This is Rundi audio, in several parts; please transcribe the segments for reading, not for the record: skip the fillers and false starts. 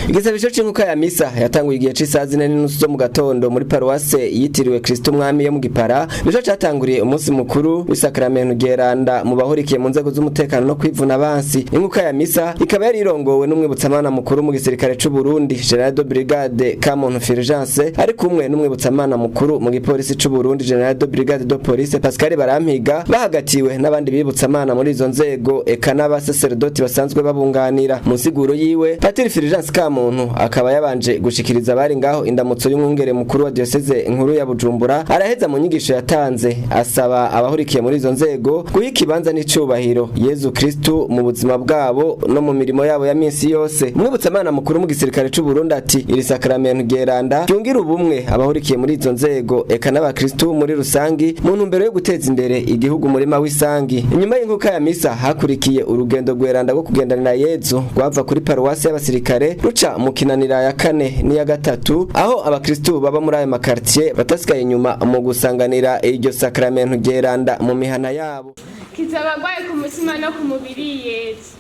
Igisabisho c'inkuka ya misa yatanguye igihe c'isaha 4:30 zo mu gatondo muri paruwase yitiriwe Kristo Umwami yo mu Gipara, nico catanguriye umunsi mukuru w'isakramentu geranda mu bahurikiye mu nzego z'umutekano no kwivuna abansi. Inkuka ya misa ikaba yari irongowe n'umwibutsamana mukuru mu gisirikare c'u Burundi, General de Brigade Kamuntu Fulgence, ari kumwe n'umwibutsamana mukuru mu gipolisi c'u Burundi, General de Brigade de Police Pascal Barampiga, bahagatiwe n'abandi bibutsamana muri izo nzego eka n'abaseserdoti basanzwe babunganira. Mu nsiguro yiwe, Patiri Fulgence Kamuntu akaba yabanje gushikiriza abari ngaho indamutso y'umwungere mukuru wa diocese nkuru ya Bujumbura, araheza mu nyigisho yatanze asaba abahurikiye muri izo nzego guha ikibanza n'icubahiro Yezu Kristu mu buzima bwabo no mu mirimo yabo ya minsi yose. Umwibutsamana mukuru mu gisirikare c'u Burundi ati iri sakramentu geranda ryungira ubumwe abahurikiye muri izo nzego eka n'abakristu muri rusangi mu ntumbero yo guteza imbere igihugu murima w'isangi. Inyuma y'inkuka ya misa hakurikiye urugendo rweranda rwo kugendanira Yezu rwava kuri paruwasi y'abasirikare ruca mu Kinanira ya kane n'iya gatatu, aho abakristu baba muri ayo makartier batasigaye inyuma mu gusanganira iryo sakramentu geranda mu mihana yabo. Kiza abagwayi ku mutima no ku mubiri, Yezu.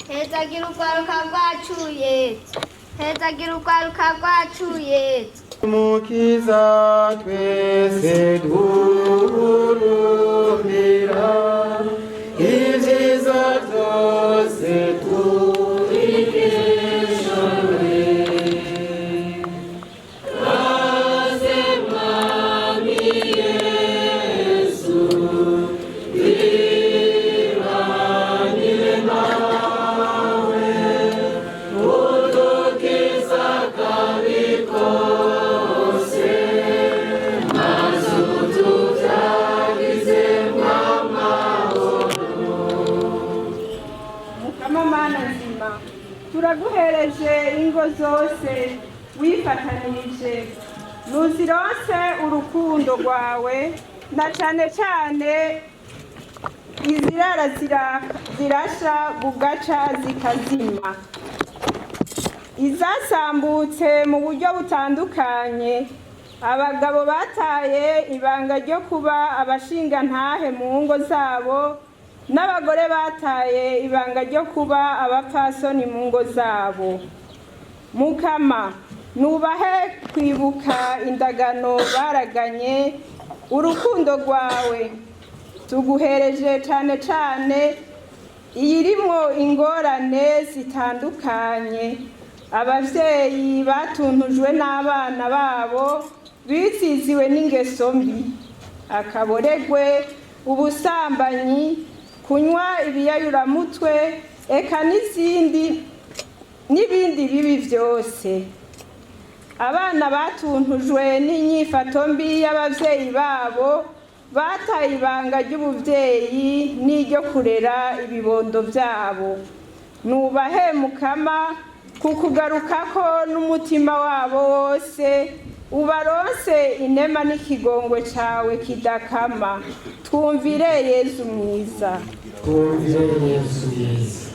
Hezagira urwaruka rwacu, Yezu. Hezagira urwaruka rwacu, Yezu. Mukiza twese duhurumbira, ibyiza byose tubikeshawe. Kaze Mwami Yesu, twibanire nawe, udukiza akabi kose, maze utubyagize mw'amahoro. Mukama Mana nzima, turaguhereje ingo zose wifatanirije, nuzironse urukundo rwawe, na cane cane izirara zirasha bugaca zikazima, izasambutse mu buryo butandukanye, abagabo bataye ibanga ryo kuba abashingantahe mu ngo zabo, n'abagore bataye ibanga ryo kuba abapfasoni mu ngo zabo. Mukama, nubahe kwibuka indagano baraganye urukundo rwawe. Tuguhereje cane cane iyirimwo ingorane zitandukanye, abavyeyi batuntujwe n'abana babo biziziwe n'ingeso mbi, akaboregwe, ubusambanyi, kunywa ibiyayuramutwe, eka n'izindi n'ibindi bibi vyose, abana batuntujwe n'inyifato mbi y'abavyeyi babo bataye ibanga ry'ubuvyeyi n'iryo kurera ibibondo vyabo. Nubahe, Mukama, kukugarukako n'umutima wabo wose, ubaronse inema n'ikigongwe cawe kidakama. Twumvire Yezu mwiza. Twumvire Yezu mwiza.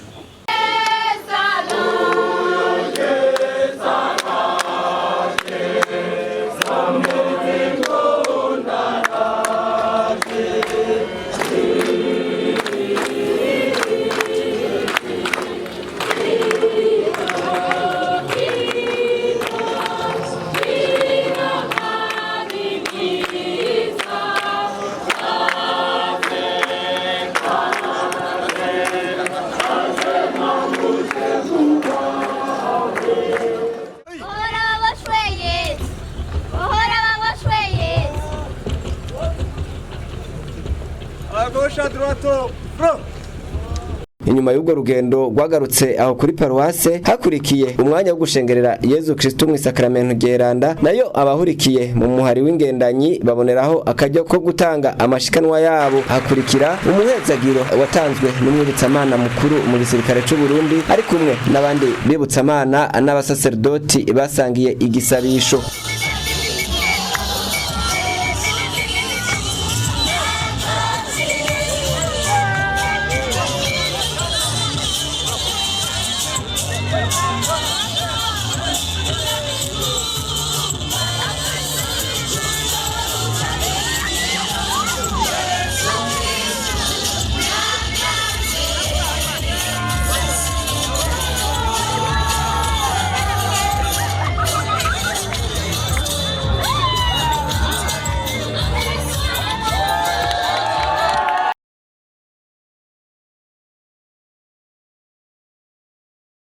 Uhora baboshwe, Yezu. Uhora baboshwe, Yezu. À gauche, à droite, front. Inyuma y'ubwo rugendo rwagarutse aho kuri paruwase, hakurikiye umwanya wo gushengerera Yezu Kristo mu isakramentu geranda, nayo abahurikiye mu muhari w'ingendanyi baboneraho akaryo ko gutanga amashikanwa yabo. Hakurikira umuhezagiro watanzwe n'umwibutsamana mukuru mu gisirikare c'u Burundi, ari kumwe n'abandi bibutsamana n'abasaserdoti basangiye igisabisho.